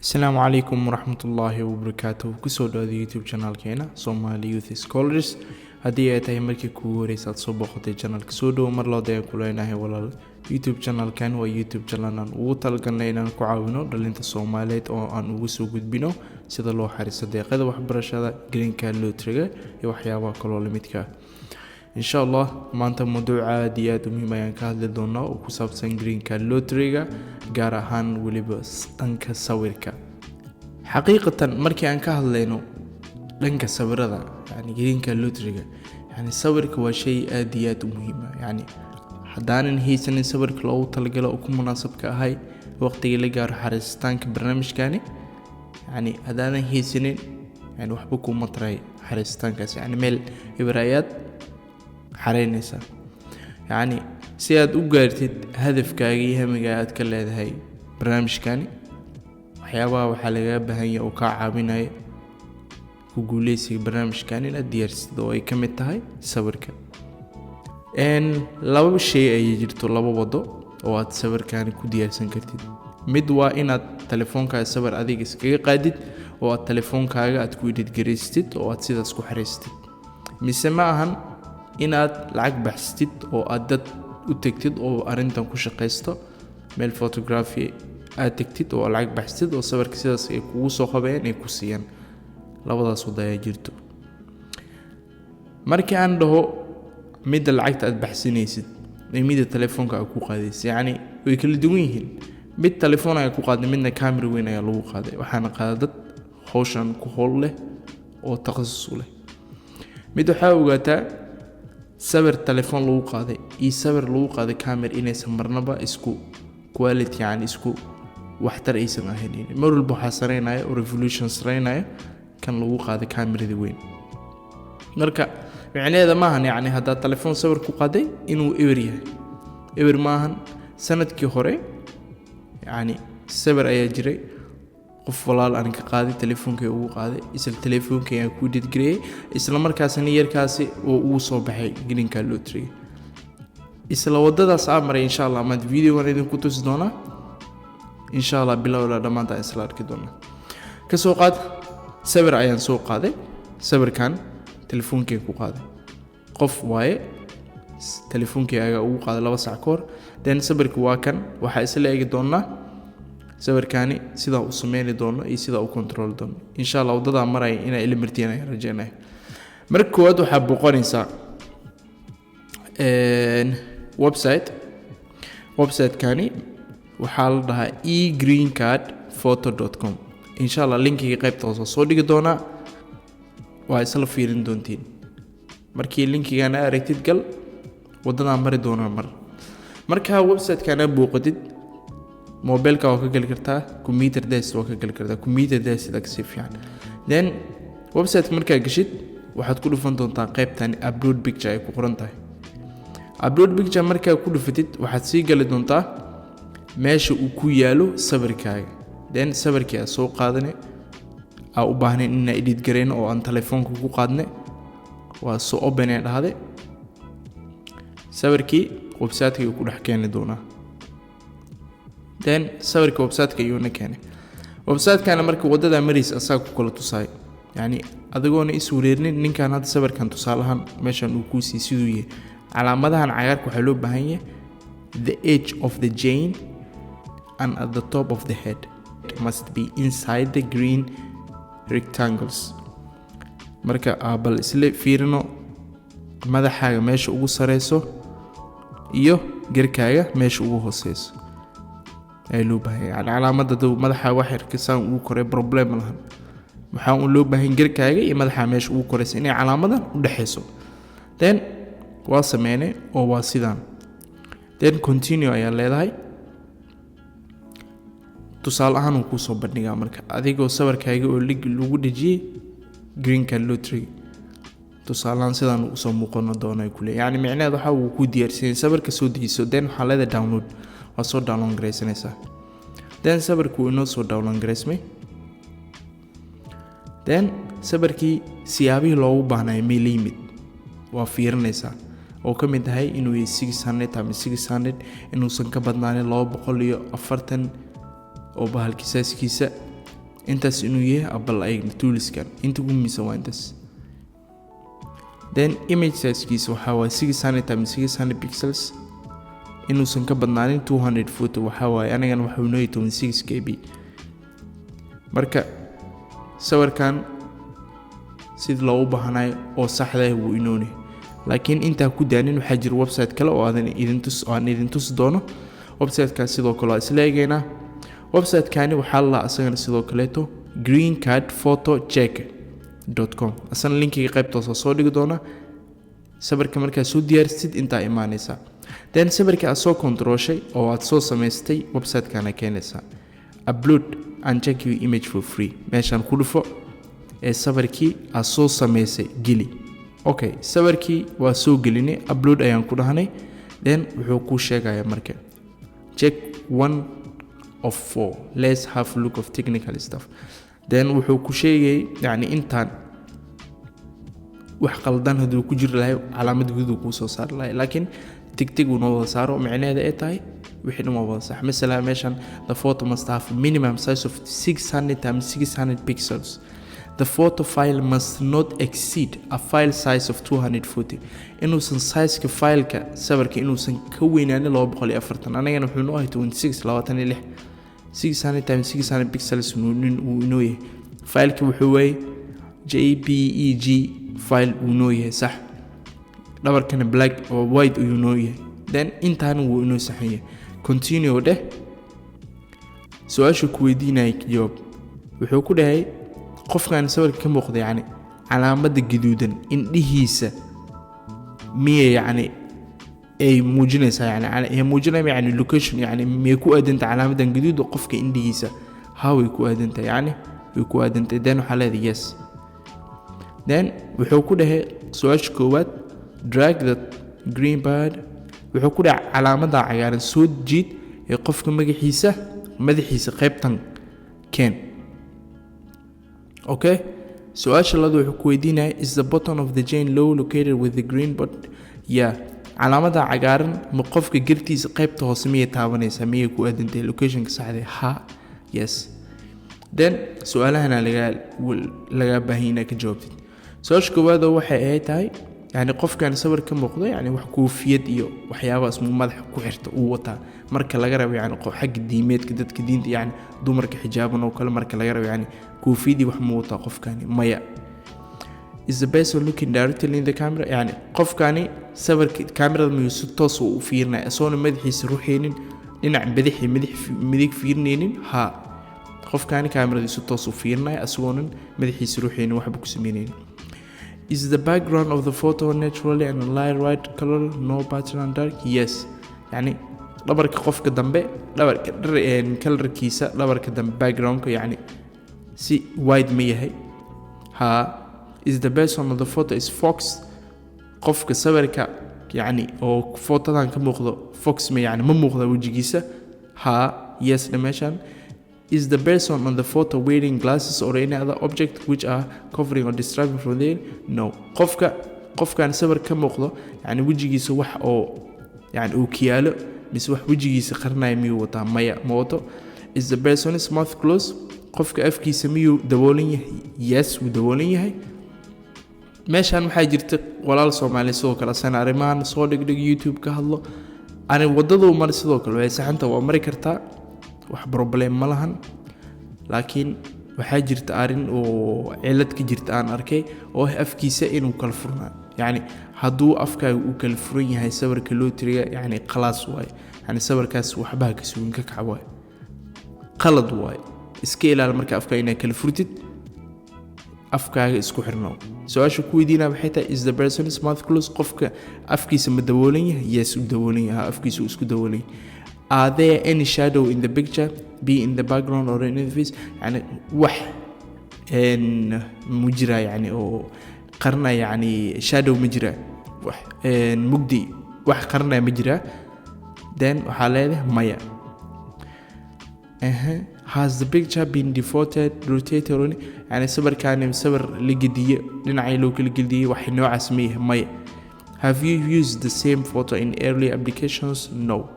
Asalaamu calaykum waraxmatullaahi wabarakaatuh. Kusoo dhawaada YouTube channelkeena Somali Youth Scholars. Haddii ay tahay markii kugu horeysa aad soo booqatay channelka, soo dhowo mar loo daya ku leenahay, walaal. YouTube channelkan waa YouTube channel aan ugu talagalnay inaan ku caawino dhalinta Soomaaliyeed oo aan ugu soo gudbino sida loo xariisto deeqada waxbarashada, green card lotteryga iyo waxyaabaha kaloo lamidka ah. Insha Allah maanta mawduuc aad iyo aad u muhiim ayaan ka hadli doonaa oo ku saabsan green card lotteryga, gaar ahaan weliba dhanka sawirka. Xaqiiqatan markii aan ka hadlayno dhanka sawirada, yani green card lotteryga, yani sawirka waa shay aad iyo aad u muhiim ah. Yani haddaanan haysanin sawirka loogu talagalo oo ku munaasabka ahay waqtigii la gaaro xariistaanka barnaamijkani, yani haddaanan haysanin, yani waxba kuma taray xariistaankaas, yani meel eber ayaad xareynaysaa. Yacni si aad u gaartid hadafkaaga iyo hamiga aad ka leedahay barnaamijkani, waxyaabaha waxaa lagaga baahan yahay oo kaa caawinaya ku guuleysiga barnaamijkan inaad diyaarsid oo ay ka mid tahay sawirka. Laba shay ayay jirto, laba wado oo aad sawirkani ku diyaarsan kartid. Mid waa inaad telefoonkaaga sawir adiga iskaga qaadid oo aad telefoonkaaga aad ku edit garaystid oo aad sidaas ku xariistid, mise ma ahan inaad lacag baxsatid oo aad dad u tegtid oo arrintan ku shaqaysto, meel photography aad tegtid oo lacag baxsatid oo sawirka sidaas ay kugu soo qabeen ay ku siiyaan. Labadaas wado ayaa jirto. Markii aan dhaho midda lacagta aad baxsanaysid iyo midda telefoonka aad ku qaadaysid, yacni way kala duwan yihiin. Mid telefoon ayaa ku qaaday, midna camera weyn ayaa lagu qaaday, waxaana qaada dad hawshan ku howl leh oo takhasus u leh. Mid waxaa ogaataa, sawir telefoon lagu qaaday iyo sawir lagu qaaday camera inaysan marnaba isku quality, yani isku waxtar aysan ahayn. Mar walba waxaa sareynaya oo resolution sareynaya kan lagu qaaday kamerada weyn. Marka micnaheeda maahan yacni haddaad telefoon sawir ku qaaday inuu eber yahay, eber maahan. Sanadkii hore yacni sawir ayaa jiray qof walaal aan ka qaaday, telefoonkay ugu qaaday, isla telefoonkay aan ku edit gareeyey, isla markaasna yarkaasi oo ugu soo baxay green card lottery. Isla wadadaas aa maray, insha Allah maanta videogan idinku tusi doonaa. Insha Allah bilow ilaa dhammaanta isla arki doonaa. Ka soo qaad sawir ayaan soo qaaday, sawirkan telefoonkay ku qaaday, qof waaye, telefoonkay ayaa ugu qaaday 2 sac ka hor. Then sawirka waa kan. Waxaa isla eegi doonaa sawirkaani sidaa u sameyni doono iyo sidaa u control doono. Insha Allah wadadaa maraya inaa ila martiin ayaan rajeynaya. Marka koowaad waxaa booqanaysaa website. Website-kani waxaa la dhahaa egreencardphoto.com. Insha Allah linkiga qaybta hoose soo dhigi doonaa, waa isla fiirin doontiin. Markii linkigan aragtid, gal wadadaan mari doonaa. Markaa website-kana booqatid, mobilka waa ka geli kartaa, computer desk waa ka geli kartaa, computer desk kasii fiican. Then website markaa geshid, waxaad ku dhufan doontaa qaybtan "upload picture" ay ku qoran tahay. "Upload picture" markaa ku dhufatid, waxaad sii gali doontaa meesha uu ku yaalo sawirkaaga. Then sawirkii aad soo qaadane aa u baahnayn inaa edit gareyno oo aan telefoonka ku qaadne, waa soo open ee dhahde. Sawirkii website-ka ayuu ku dhex keeni doonaa. Then sawirka website-ka ayuuna keenay. Website-kana marka waddadaa maraysa asaga ku kala tusaay, yacni adigoona is wareerinin. Ninkan hadda sawirkan tusaalahaan meeshan uu kuu siiyey siduu yahay, calaamadahan cagaarka waxaa loo baahan yahay the edge of the chain and at the top of the head must be inside the green rectangles. Marka bal isla fiirino madaxaaga meesha ugu sareyso iyo garkaaga meesha ugu hooseyso ayaa loo baahan yahay. Yani calaamadda dhow madaxa wax yarka saan ugu koray problem lahan, waxaa uun loo baahan garkaaga iyo madaxa meesha ugu koreysa inay calaamadan u dhexeyso. Then waa sameynay oo waa sidaan. Then "continue" ayaa leedahay. Tusaale ahaan uu kuusoo bandhigaa marka adigoo sawirkaaga oo lig lagu dhejiyey green card lottery, tusaaleahaan sidaan usoo muuqano doona kule. Yani micnaheed waxa uu ku diyaarsanyahay sawirka, soo dejiso. Then waxaa leedahay "download", waa soo download garaysanaysaa. Then sawirku wuu inoo soo download garaysmay. Then sawirkii siyaabihii loogu baahnay may la yimid, waa fiirinaysaa, oo ka mid ahay inuu yahay 600 times 600, inuusan ka badnaanin 240 oo bahalki size-kiisa. Intaas inuu yahay abal ayagna toolskan inta ugu muhiimsan waa intaas. Then image sizekiisa waxaa waaye 600 times 600 pixels, inuusan ka badnaanin 240. Waxaa waaye anigana waxuu noo yahay 26 KB. Marka sawirkan sida loogu baahanayo oo saxda ah wuu inoonyahay, laakiin intaa ku daanin, waxaa jira website kale oo aadan idin tus oo aan idin tusi doono. Websitekaas sidoo kale waa isla eegaynaa. Website-kani waxaa la asagana sidoo kaleeto greencardphotocheck.com. Asana linkiga qaybtaas waa soo dhigi doona. Sawirka markaad soo diyaarsid, intaa imaanaysaa. Then sawirka aad soo kontrooshay oo aad soo samaystay, website-kana keenaysaa. "Upload and check your image for free" meeshaan ku dhufo ee sawirkii aad soo samaysay geli. Okay, sawirkii waa soo gelinay, upload ayaan ku dhahnay. Then wuxuu kuu sheegayaa marka "Check one of four, let's have a look of technical stuff." Then wuxuu ku sheegayay yani intaan wax qaldan hadduu ku jiri lahay, calaamad guduud kuu soo saari lahay, laakiin tick uu noo wada saaro, micnaheeda ay tahay wixii dhan waa wada sax. Masala meeshan, the photo must have minimum size of 600 times 600 pixels. The photo file must not exceed a file size of 240. Inuusan sizeka fileka sawirka inuusan ka weynaanin 240. Anagana wuxuu noo ahay 26, 26, 600 times 600 pixels uu inoo yahay. Fileka wuxuu waayey JPEG file uu noo yahay, sax. Dhabarkana black oo white ayuu noo yahay. Then intaana wuu inoo saxan yahay. Continue dheh. Su-aasha ku weydiinaya jawaab. Wuxuu ku dhahay qofkan sawirka ka muuqda, yacni calaamadda gaduudan indhihiisa miyay yacni ay muujinaysaa, yani ay muujinaya, yani location, yani miyay ku aadantahay calaamadan gaduuda qofka indhihiisa? Ha, way ku aadantahay, yani way ku aadantahay. Then waxaa leedahay yes. Then wuxuu ku dhahay su-aasha koowaad, "Drag the green bird." Wuxuu ku dhahay calaamada cagaaran soo jiid ee qofka magaxiisa madaxiisa qaybtan keen. Okay, su-aasha labaad wuxuu ku weydiinaya, "Is the button of the chain low located with the green button?" Yeah, calaamada cagaaran ma qofka gartiisa qaybta hoose miyay taabanaysaa, miyay ku aadantahay locationka saxda? Ha, yes. Then su-aalahana lagaa baahan inaad ka jawaabtid. Su-aasha koowaad oo waxay ahayd tahay, yani qofkan sawir ka muuqdo, yani wax koofiyad iyo waxyaabahaas muu madaxa ku xirta uu wataa? Marka laga rabo yani xagga diimeedka, dadka diinta, yani dumarka xijaaban oo kale, marka laga rabo, yani koofiyadii wax muu wataa qofkani? Maya. Is the person looking directly in the camera? Yani qofkani sawirka kamerada miyuu si toos u fiirinaya, isagoona madaxiisa ruxaynin, dhinac bidix iyo midig fiirinaynin? Ha, qofkani kamerada si toos u fiirinaya, isagoonan madaxiisa ruxaynin, waxba ku sameynaynin. Is the background of the photo naturally and light white color, no pattern and dark? Yes, yani dhabarka qofka dambe, dhabarka kalarkiisa dhabarka dambe, backgroundka, yani si white ma yahay? Ha. Is the person of the photo is focus? Qofka sawirka yani oo footadan ka muuqdo focus ma, yani ma muuqda wejigiisa? Ha, yes dhe meeshan. Is the person on the photo wearing glasses or any other object which are covering or distracting from there? No. Qofka qofkan sawir ka muuqdo, yani wejigiisa wax oo yani uu kiyaalo mise wax wejigiisa qarinaya miyuu wataa? Maya, ma wato. Is the person's mouth close? Qofka afkiisa miyuu daboolan yahay? Yes, wuu daboolan yahay. Meeshan waxaa jirta walaal Soomaali sidoo kale asana arrimahan soo dhigdhig YouTube ka hadlo. Ani waddaduu mari sidoo kale way saxanta, waa mari kartaa, wax problem ma lahan. Laakiin waxaa jirta arrin oo cilad ka jirta aan arkay oo ah afkiisa inuu kala furnaa. Yacni hadduu afkaaga uu kala furan yahay sawirka loo tiriya, yacni khalaas waaye, yacni sawirkaas waxbaha ka sugin, ka kac waaye, qalad waaye. Iska ilaali marka afkaaga inaad kala furtid, afkaaga isku xirno. Su-aasha ku weydiinaa waxay tahay, "Is the person's mouth close?" Qofka afkiisa ma daboolan yahay? Yes, uu daboolan yahay, afkiisa uu isku daboolan yahay. Are there any shadow in the picture, be in the background or in the face? Yani wax mu jiraa, yani oo qarinaya, yani shadow ma jiraa, wax mugdi wax qarinaya ma jiraa? Then waxaa leedahay maya. Has the picture been distorted, rotated or yani sawirkaani sawir la gediye, dhinacii loo kala gediyey, wax noocaas ma yahay? Maya. Have you used the same photo in early applications? No.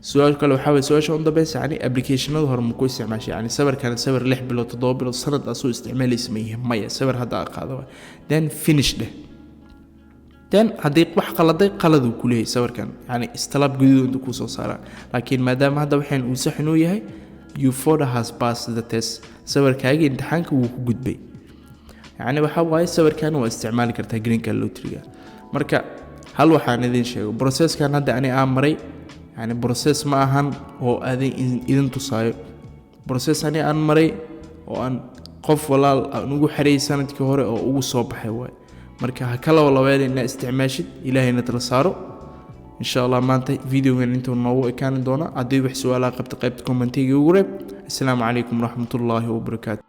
Su-aal kale waxaa waye, su-aasha u dambeysa, yani applicationada hore ma ku isticmaashay? Yani sawirkan sawir 6 bilood, 7 bilood, sanad aa soo isticmaalaysa ma yihin? Maya, sawir hadda aa qaado waay. Then finish dheh. Then haddii wax qaladay, qaladuu ku leeyahay sawirkan, yani istalaab guduud intuu kuu soo saaraa. Laakiin maadaama hadda waxaan uu sax inuu yahay, "Your photo has passed the test", sawirkaagii imtixaanka wuu ku gudbay. Yacni waxaa waaye, sawirkan waa isticmaali kartaa green card lotteryga. Marka hal waxaan idin sheego, processkan hadda ani aan maray, yani process ma ahan oo aadin idin tusaayo. Process ani aan maray oo aan qof walaal aan ugu xareeyay sanadkii hore oo ugu soo baxay waay. Marka ha ka laba labeyn inaa isticmaashid, Ilaahayna tala saaro, insha Allah. Maanta videogan intuu noogu ekaani doona. Haddii wax su-aalaha qabta, qaybta commentiga ugu reeb. Asalaamu calaykum waraxmatullaahi wabarakaatu.